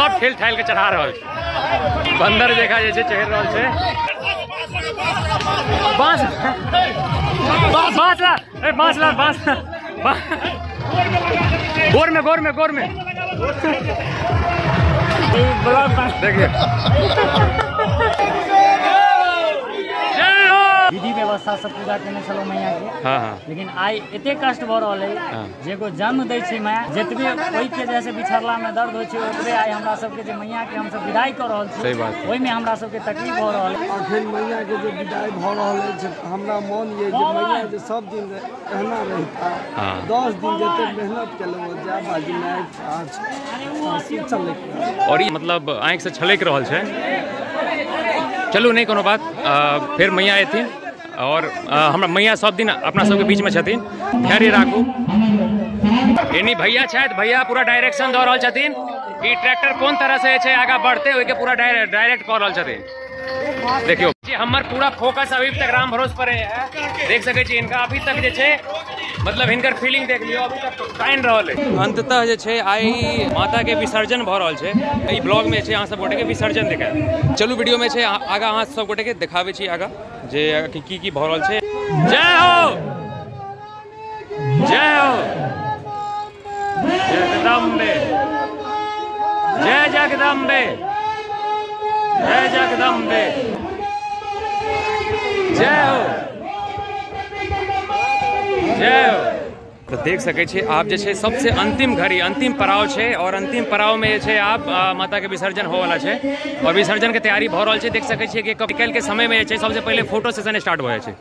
सब ठेल ठाल के चढ़ा रहल छै। बंदर जकाँ जे छै चढ़ि रहल छै। बाँस बाँस ला, ए बाँस ला, बाँस गोर में, गोर में, गोर में देखिए। विधि व्यवस्था सब पूजा केने छलहुँ मैया के। हाँ हाँ। लेकिन आइ एते कष्ट भऽ रहल है जे एगो जन्म दै छै माय, जतबे ओहिके जैसे बिछड़ला में दर्द होइ छै ओतबे आइ हमरा सबके जे मैया के हमसब विदाई कऽ रहल छी, सही बात, ओहिमे हमरा सबके तकलीफ भऽ रहल है। अखन मैया के जे विदाई भऽ रहल अछि, हमरा मन ये जे मैया जे सब दिन एहना रहिता। 10 दिन जते मेहनत केलहुँ जय बाजी माय चलैक और ई मतलब आँखि से छलकि रहल छै। चलू नहीं कोनो बात, फेर मैया एथिन और हमरा मैया सब दिन अपना सबके बीच में छथिन, धैर्य राखू। एनी भैया छथि, भैया पूरा डायरेक्शन दऽ रहल छथिन कि ट्रैक्टर कोन तरह से छै आगाँ बढ़ते, ओहिके पूरा डायरेक्ट कऽ रहल छथिन। देखियौ हमर पूरा फोकस अभी तक राम भरोस पर है, देख सकै छी इनका अभी तक जे छै मतलब हिनकर फीलिंग देख लियौ, अभी तक कानि रहल है। अंततः जे छै आइ माता के विसर्जन भऽ रहल छै। एहि ब्लॉग में छै अहाँ सब गोटे के विसर्जन देखायब। चलू वीडियो में छै आगाँ अहाँ सब गोटे के देखाबै छी आगाँ जे की की भऽ रहल छै। जय हो, जय हो जगदम्बे, जय जगदम्बे, जय जगदम्बे, जय हो, जय हो। तो देख सकै छी आप जे छै सबसे अंतिम घड़ी, अंतिम पड़ाव छै और अंतिम पड़ाव में जे छै आप माता के विसर्जन होवला छै और विसर्जन के तैयारी भऽ रहल छै। देख सकै छियै कि काल्हि के समय में जे छै सबसे पहिले फोटो सेशन स्टार्ट भऽ जाइ छै।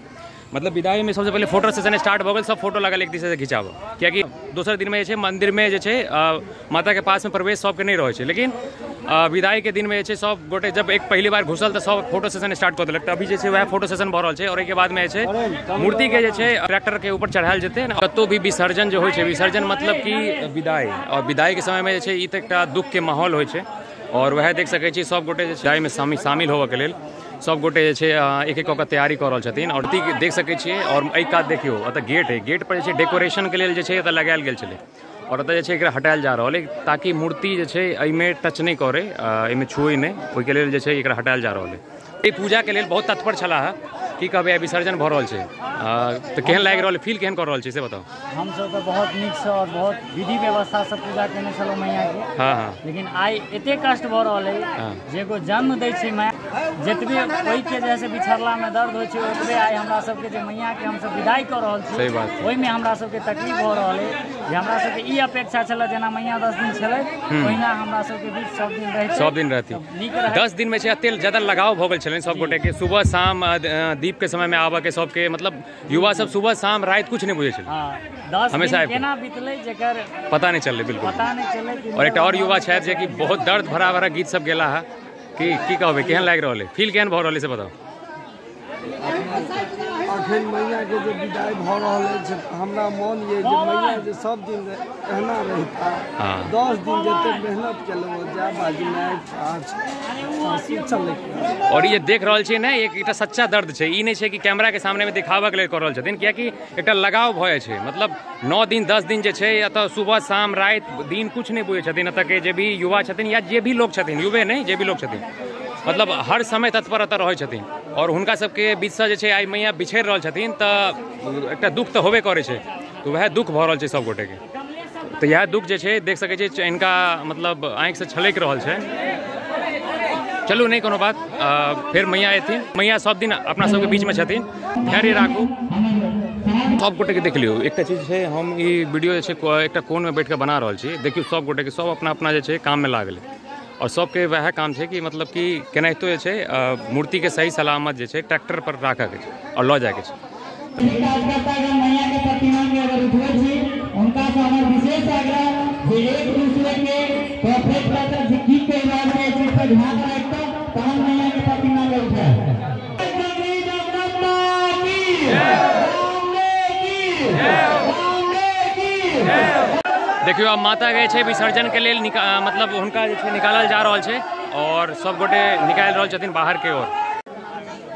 मतलब विदाई में सबसे पहिले फोटो सेशन स्टार्ट भऽ गेल, सब फोटो लागल एक दूसरे से घिचाबऽ, कियाकि दोसर दिन में जे छै मंदिर में जे छै माता के पास में प्रवेश सबके नहि रहै छै। लेकिन विदाई के दिन में जे छै सब गोटे जब एक पहली बार घुसल तऽ सब फोटो सेशन स्टार्ट कऽ देलक। तऽ अभी जे छै वएह फोटो सेशन भऽ रहल छै और एहिके बाद में जे छै मूर्ति के जे छै ट्रैक्टर के ऊपर चढ़ायल जेतै। कतहु भी विसर्जन जे होइ छै, विसर्जन मतलब कि विदाई, और विदाई के समय में जे छै ई तऽ एकटा दुख के माहौल होइ छै। और वएह देख सकै छी सब गोटे जे छै विदाई में शामिल होबऽ के लेल सब गोटे जे छै एक एक कऽ के तैयारी कऽ रहल छथिन। और देख सकै छियै और एहि कात देखियौ एतऽ गेट है, गेट पर जे छै डेकोरेशन के लेल जे छै एतऽ लगायल गेल छलै और एतऽ जे छै एकरा हटायल जा रहल है ताकि मूर्ति जे छै एहिमे टच नहि करे, एहिमे छुए नहि, ओहिके लेल जे छै एकरा हटायल जा रहल है। एहि पूजा के लेल बहुत तत्पर छलाह, की कहबै आइ विसर्जन भऽ रहल छै तऽ केहन लागि रहल, फील केहन कऽ रहल छी से बताउ। हमसब तऽ बहुत नीकसँ और बहुत विधि व्यवस्था से पूजा केने छलहुँ मैया के। हाँ हाँ। लेकिन आइ एते कष्ट भऽ रहल है जे एगो जन्म दै छै माय, जतबे ओहिके जैसे बिछड़ला में दर्द होइ छै ओतबे आइ हमरा सबके जे मैया के हमसब विदाई कऽ रहल छी, सही बात, ओहिमे हमरा सबके तकलीफ भऽ रहल है। जे हमरा सबके ई अपेक्षा छलै जेना मैया 10 दिन छलै ओहिना हमरा सबके बीच सब दिन रहती, सब दिन रहती। 10 दिन में छै एते ज्यादा लगाव भऽ गेल छलनि सब गोटे के, सुबह शाम दीप के समय में आबऽ के सबके, मतलब युवा सब सुबह शाम राति कुछ नहीं बुझै छलै। हमेशा केना बीतलै जेकर पता नहीं चललै, बिल्कुल पता नहीं चललै। और एकटा और युवा छथि जे कि बहुत दर्द भरा भरा गीत सब गेला है, की की कहबै, केहन लागि रहल है, फील केहन भऽ रहल है से बताउ। अखन मैया के जे विदाई भऽ रहल अछि, हमरा मन ये जे मैया जे सब दिन एहना रहिता। 10 दिन जते मेहनत केलहुँ जय बाजी माय चलैक। और ये देख रहल छियै ने एकटा सच्चा दर्द छै, ई नहि छै कि कैमरा के सामने में देखाबऽ के लेल कऽ रहल छथिन, कियाकि एकटा लगाव भऽ जाइ छै। मतलब 9 दिन 10 दिन जे छै एतऽ सुबह शाम राति दिन कुछ नहि बुझै छथिन। एतऽ के जे भी युवा छथिन या जे भी लोग छथिन, युवे नहि जे भी लोग छथिन, मतलब हर समय तत्पर एतऽ रहै छथिन और हुनका सबके बीचसँ जे छै आइ मैया बिछड़ि रहल छथिन तऽ एकटा दुख तऽ होबे करै छै, तऽ वएह दुख भऽ रहल छै सब गोटेके। तऽ इएह दुख जे छै देख सकै छियै हिनका मतलब आँखिसँ छलकि रहल छै। चलू नहीं कोनो बात, फेर मैया एथिन, मैया सब दिन अपना सबके बीच में छथिन, धैर्य राखू। सब गोटे के देख लियौ, एकटा चीज छै, हम ई वीडियो जे छै एकटा कोन में बैठ के बना रहल छी, देखियौ सब गोटे के सब अपना अपना जे छै काम में लागल और सबके वएह काम छै कि मतलब कि केनाहितो जे छै मूर्ति के सही सलामत जे छै ट्रैक्टर पर राखऽ के छै और लऽ जायके छै। देखियौ आब माता के छै विसर्जन के लेल मतलब हुनका जे छै निकालल जा रहल छै और सब गोटे निकालि रहल छथिन बाहर के ओर।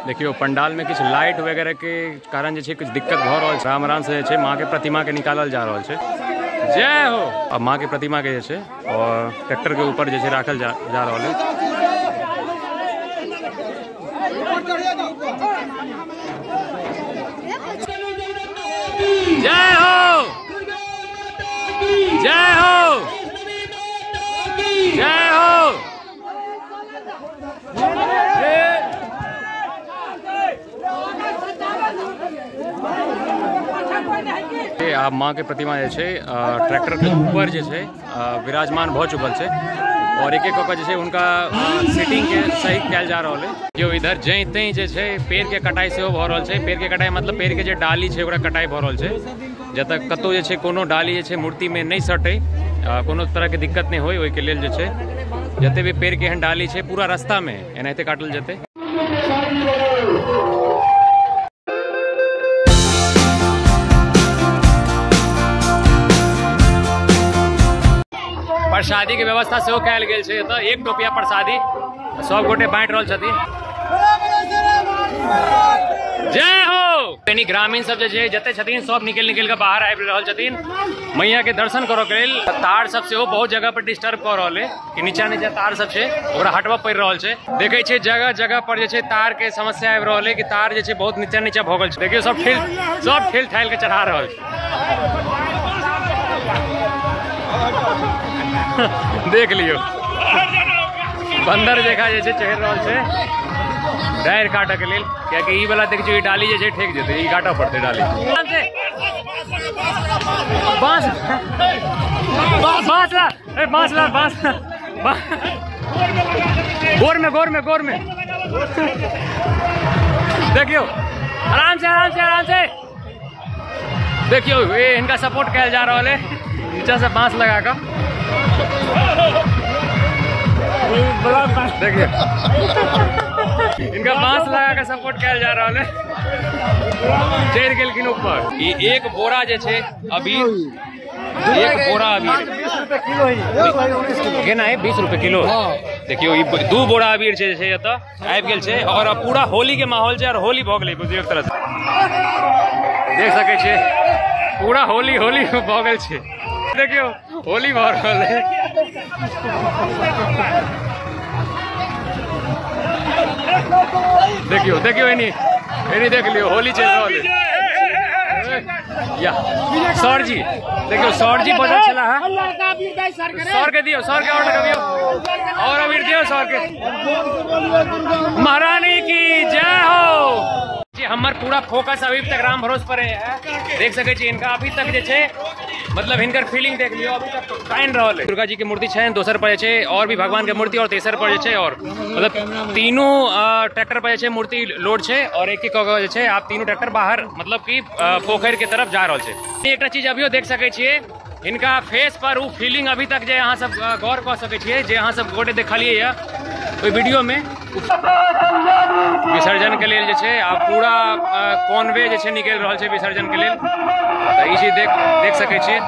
देखियौ पंडाल में किछु लाइट वगैरह के कारण जे छै किछु दिक्कत भऽ रहल छै, आराम आराम से जे छै माँ के प्रतिमा के निकालल जा रहल छै। जय हो। अब माँ के प्रतिमा के जे छै और ट्रैक्टर के ऊपर जे छै राखल जा रहल है। जय हो, जय हो, जय हो। आब माँ के प्रतिमा जे छै ट्रैक्टर के ऊपर जे छै विराजमान भऽ चुकल छै और एक एक कऽ जे छै हुनका सीटिंग के सही कयल जा रहल है। जो इधर जैं तैं जे छै पेड़ के कटाई सेहो भऽ रहल छै। पेड़ के कटाई मतलब पेड़ के जे डाली छै ओकरा कटाई भऽ रहल छै, जतऽ कतहु जे छै कोनो डाली जे छै मूर्ति में नहि सटै, कोनो तरह के दिक्कत नहि होय, ओहिके लेल जे छै जते भी पेड़ के एहन डाली छै पूरा रास्ता में एनाहिते काटल जेतै। प्रसादी के व्यवस्था सेहो कयल गेल छै एतऽ, एक टोपिया प्रसादी सब गोटे बांटि रहल छथिन। जय हो। यानी ग्रामीण सब जे छै जते छथिन सब निकलि निकलि कऽ बाहर आबि रहल छथिन मैया के दर्शन करऽ के लेल। तार सब सेहो बहुत जगह पर डिस्टर्ब कऽ रहल है कि नीचा नीचा तार सब छै ओकरा हटबऽ पड़ि रहल छै। देखै छियै जगह जगह पर जे छै तार के समस्या आबि रहल है कि तार जे छै बहुत नीचा नीचा भऽ गेल छै। देखियौ सब ठेल ठालि के चढ़ा रहल छै। देख लियौ बंदर जकाँ जे छै चढ़ि रहल छै डारि काटऽ के लेल, कियाकि ई वाला देखै छियै ई डाली जे छै ठेक जेतै, ई काटऽ पड़तै डाली। बांस बांस ला, ए बांस ला, बांस गोर में, गोर में, गोर में। देखियौ आराम से, आराम से, आराम से। देखियौ ए हिनका सपोर्ट कयल जा रहल है नीचा से बांस लगा कऽ। देखिए इनका बांस लगा के सपोर्ट कयल जा रहल है, चढ़ि गेलखिन ऊपर। ई एक बोरा जे छै अबीर, एक बोरा अबीर 20 रुपए किलो है, केना है 20 रुपए किलो। देखियौ ई 2 बोरा अबीर छै जे एतऽ आबि गेल छै और पूरा होली के माहौल छै और होली भऽ गेलै बुझियौ एक तरह से। देख सकै छियै पूरा होली होली भऽ गेल छै। देखियौ होली भऽ रहल है। देखियौ देखियौ एनी एनी देख लियौ होली चलि रहल है। या सर जी देखियौ सर जी बजल छला है, सर के दियौ, सर के और दियौ, और अबीर दियौ सर के। महारानी की जय हो। जी हमर पूरा फोकस अभी तक राम भरोस पर है। देख सकै छी इनका अभी तक जे छै मतलब हिनकर फीलिंग देख लियौ अभी तक कानि रहल है। दुर्गा जी के मूर्ति छै, दोसर पर जे छै और भी भगवान के मूर्ति और तेसर पर जे छै और मतलब तीनों ट्रैक्टर पर जे छै मूर्ति लोड छै और एक एक कऽ जे छै आब तीनों ट्रैक्टर बाहर मतलब कि पोखरि के तरफ जा रहल छै। एकटा चीज अभियो देख सकै छियै हिनका फेस पर ओ फीलिंग अभी तक जे अहाँ सब गौर कऽ सकै छियै जे अहाँ सब गोटे देखलियै यऽ ओहि वीडियो में। विसर्जन के लेल जे छै आब पूरा कॉन्वे जे छै निकलि रहल छै विसर्जन के लेल, तऽ ई चीज देख सकै छियै।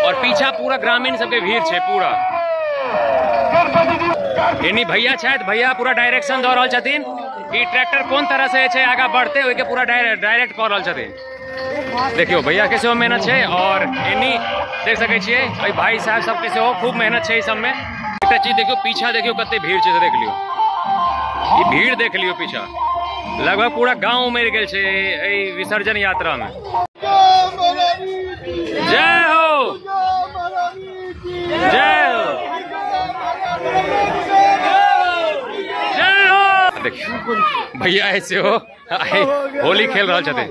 और पीछा पूरा ग्रामीण सबके भीड़ छै पूरा। एनी भैया छथि, भैया पूरा डायरेक्शन दऽ रहल छथिन कि ट्रैक्टर कोन तरह से छै आगाँ बढ़तै, ओहिके पूरा डायरेक्ट कऽ रहल छथिन। देखियौ भैया के सेहो मेहनत छै और एनी देख सकै छियै एहि भाई साहब सबके सेहो खूब मेहनत छै एहि सबमे। एकटा चीज देखियौ पीछा देखियौ कते भीड़ छै से देख लियौ, ई भीड़ देख लियौ पीछा, लगभग पूरा गांव उमड़ि गेल छै एहि विसर्जन यात्रा में। जय हो, जय हो, जय हो। देखियौ भैया ऐसे हो होली खेल रहल छथिन।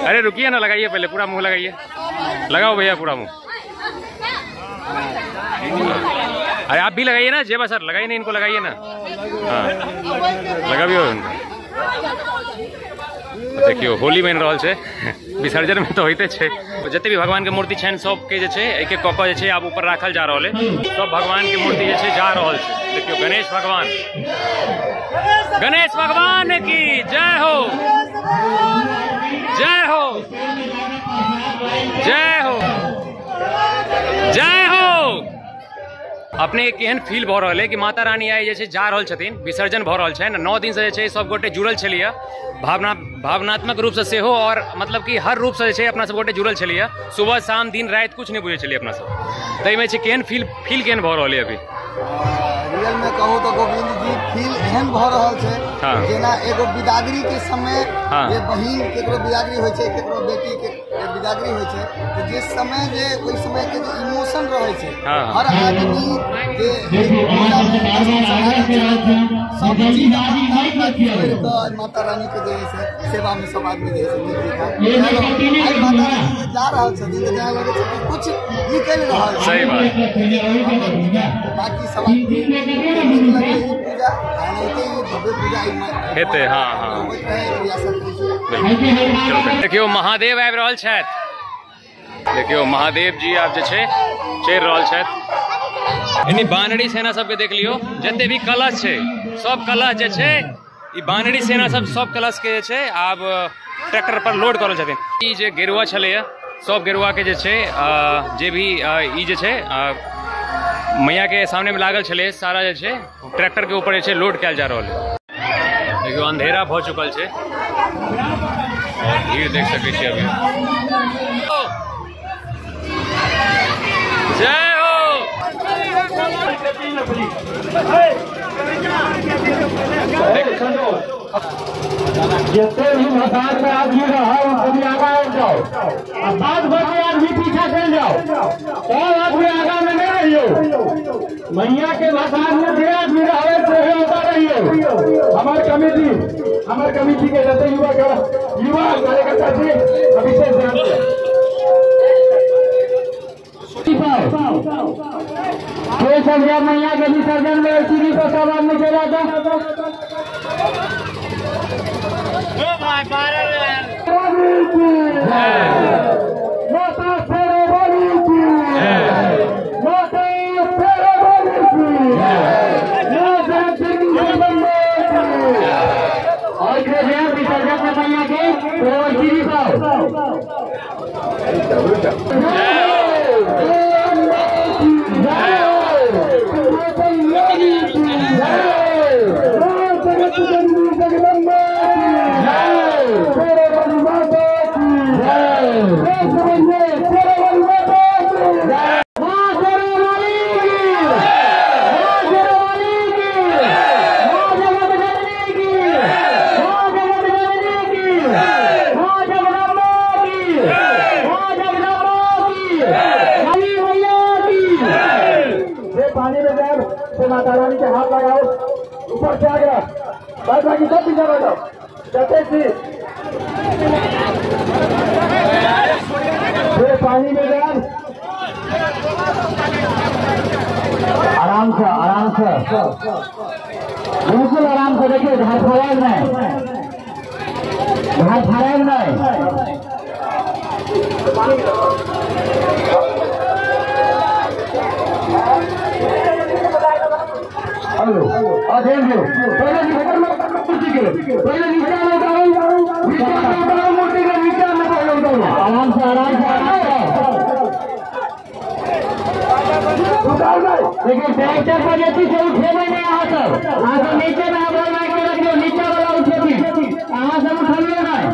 अरे रुकिए ना, लगाइए पहले पूरा मुंह लगाइए, लगाओ भैया पूरा मुंह। अरे आप भी लगाइए ना जेबा सर, लगाइए ना इनको, लगाइए ना। हाँ लगाबियो इनको। देखियो होली बनि रहल छै, विसर्जन में तो होइते छै। जते भी भगवान के मूर्ति छनि सबके जे छै एक एक कऽ कऽ जे छै आब ऊपर राखल जा रहल है। सब भगवान के मूर्ति जे छै जा रहल छै। देखियो गणेश भगवान, गणेश भगवान की जय हो, जय हो, जय हो, जय हो। अपने केहन फील भऽ रहल है कि माता रानी आइ जे छै जा रहल छथिन, विसर्जन भऽ रहल छनि, 9 दिन से जे छै सब गोटे जुड़ल छलियै भावनात्मक रूप से सेहो, और मतलब कि हर रूप से जे छै अपना सब गोटे जुड़ल छलियै, सुबह शाम दिन राति कुछ नहि बुझै छलियै अपना सब, ताहिमे छै केहन फील केहन भऽ रहल है अभी? रियल में कहू तो गोविंद जी फील एहन भऽ रहल छै जेना एगो बिदागरी के समय जे बहिन केकरो बिदागरी होइ छै, केकरो बेटी के बिदागरी होइ छै, तऽ जे समय जे ओहि समय के जे इमोशन रहै छै, हर आदमी जे सब चीज छोड़ि कऽ माता रानी के जे है सेवा में सब आदमी जे है माता रानी जे जा रहल छथिन तऽ जेना लगै छै कि कुछ निकलि रहल छै। सही बात। बाकी सब आदमी नीक लगै ई पूजा, एनाहिते ई भव्य पूजा हेतै। हाँ हाँ बिल्कुल। देखियौ महादेव आबि रहल छथि, देखियौ महादेव जी आब जे छै चढ़ि रहल छथि। यानी बानरी सेना सबके देख लियौ, जते भी कलश छै सब कलश जे छै ई बानरी सेना सब सब कलश के जे छै आब ट्रैक्टर पर लोड कर रहल छथिन। ई जे गेरुआ छलैया सब गेरुआ के जे छै जे भी ई जे छै मैया के सामने में लागल छलै सारा जे छै ट्रैक्टर के ऊपर जे छै लोड कयल जा रहल है। देखियौ अंधेरा भऽ चुकल छै और भीड़ देख सकै छी अभी। जय हो। जितने भी मसाज में आदमी रहा वो आगा आ जाओ, और बाद बाकी आदमी पीछा चल जाओ, और आदमी आगा में नहीं रहियो। मैया के मसाज में जे आदमी रहे से होता रहियो। हमार कमेटी के जते युवा कार्यकर्ता जी विशेष ध्यान दिया। मैया के विसर्जन में सीढ़ी पर सब आदमी चला था। माता शेरावाली की, माता शेरावाली की, और विसर्जन में मैया के सीढ़ी पर। पानी में जाए तो माता रानी के हाथ लगाओ, ऊपर से आगरा बाद बाकी सब पीछे रह जाओ। जैसे पानी में जाए आराम से, आराम से, बिल्कुल आराम से। देखिए धड़फड़ाएब नहीं, धड़फड़ाएब नहीं। हेलो और ध्यान दो, पहले मूर्ति के पहले नीचे में उतारो, नीचे में उतारो मूर्ति के, नीचे में पहले उतारो। आराम से, आराम से, आराम से देखिए ट्रैक्टर पर जैसे से उठेबे नहीं अहाँ सब, अहाँ सब नीचे में आबे के रखियो, नीचे वाला उठेबी, अहाँ सब उठलिए नहीं।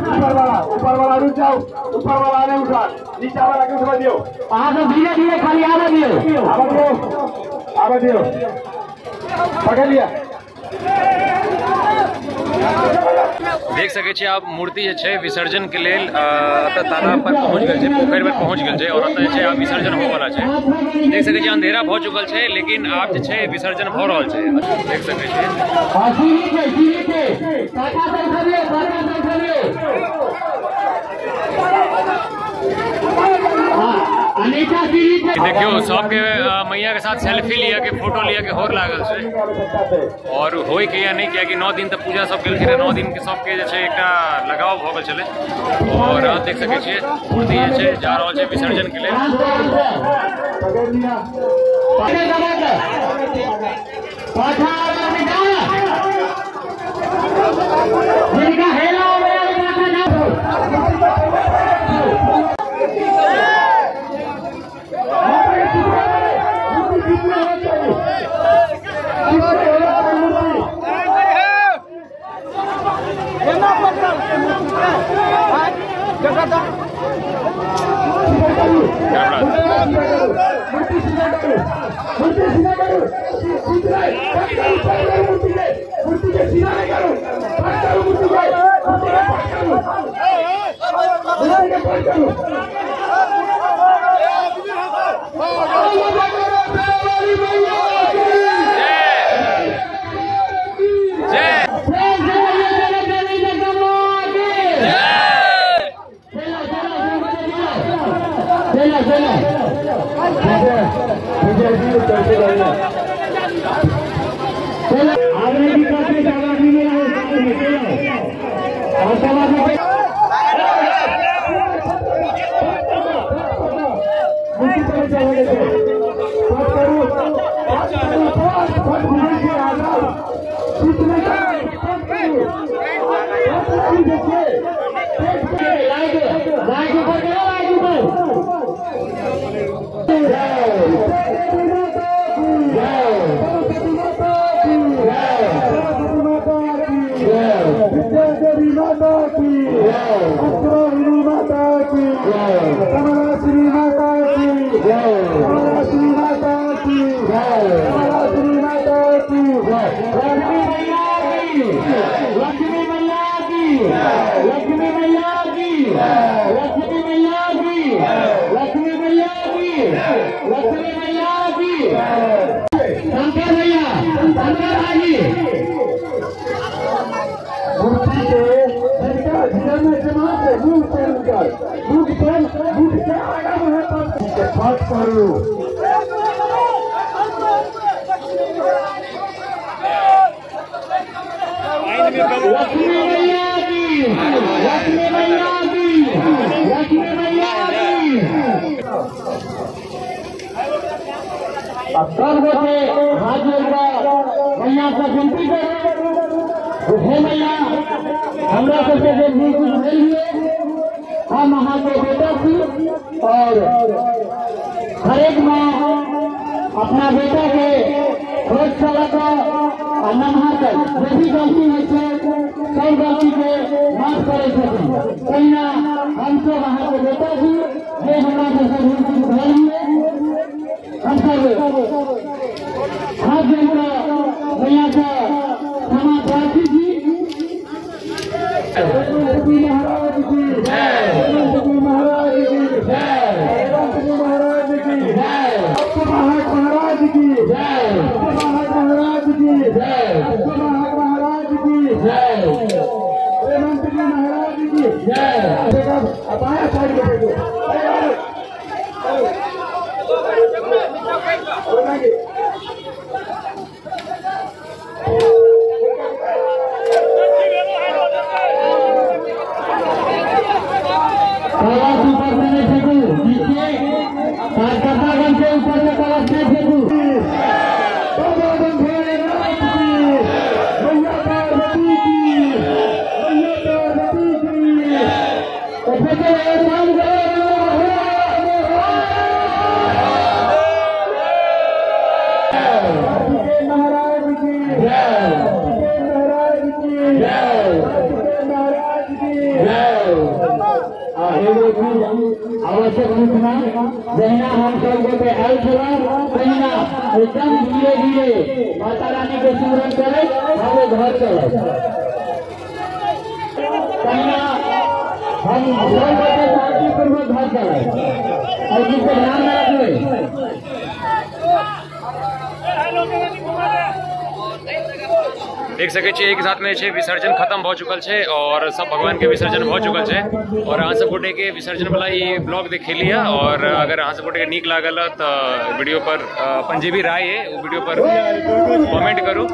ऊपर वाला रुक जाओ, ऊपर वाला नहीं उठा, नीचे वाला के उठवा दियो। अहाँ सब धीरे धीरे खाली आबे दियो, आबे दियो, आबे दियो, पकड़ लिया। देख सकै छी आब मूर्ति जे छै विसर्जन के लेल एतऽ तालाब पर पहुंच गेल छै, पोखरि पर पहुंच गेल छै और एतऽ जे छै आब विसर्जन होय वाला छै। देख सकै छी अंधेरा भऽ चुकल छै लेकिन आब जे छै विसर्जन भऽ रहल छै। देख सकै छी देखियो सबके मैया के साथ सेल्फी लिया के फोटो लिया के होर लागल छै और होय के या नहीं, कियाकि 9 दिन तक पूजा सब केलखिन, 9 दिन के सबके जे छै एकटा लगाव भऽ गेल छलै। और देख सकै छियै मूर्ति जे छै जा रहल छै विसर्जन के लेल। सब गोटे हाथ जोड़कर मैया से विनती करू, हे मैया हमरा सबके जे भूल चूक भेल हम अहाँके बेटा छी और हरेक माँ अपना बेटा के खोज से लऽ कऽ आ नमहर तक जे भी गलती होइ छै सब गलती के माफ करै छथिन। तहिना हमसब अहाँके बेटा छी, जे हमरा सबके भूल चूक भेल हम सब हाथ जोड़कर मैया से क्षमा प्रार्थी छी। महाराज की जय, महाराज की जय, महाराज की जय, महाराज की जय, महाराज की जय, महाराज की जय, महाराज की जय। बाया साइड में बैठो। कलश ऊपर से नहीं फेंकू, नीचे कार्यकर्तागण के ऊपर से कलश नहीं फेंकू। आवश्यक सूचना, जहिना हम सब गोटे आयल छलहुँ तहिना एकदम धीरे धीरे माता रानी के स्मरण करैत हम घर चलब। तहिना हम सब गोटे शांतिपूर्वक घर चलब, एहि चीज के ध्यान में रखबै। देख सकै छियै एक साथ में जे विसर्जन खत्म भऽ चुकल छै और सब भगवान के विसर्जन भऽ चुकल छै और अहाँ सब गोटे के विसर्जन वाला ई ब्लॉग देखेली है और अगर अहाँ सब गोटे के नीक लागल तऽ वीडियो पर अपन जे भी राय है वो वीडियो पर कमेंट करू।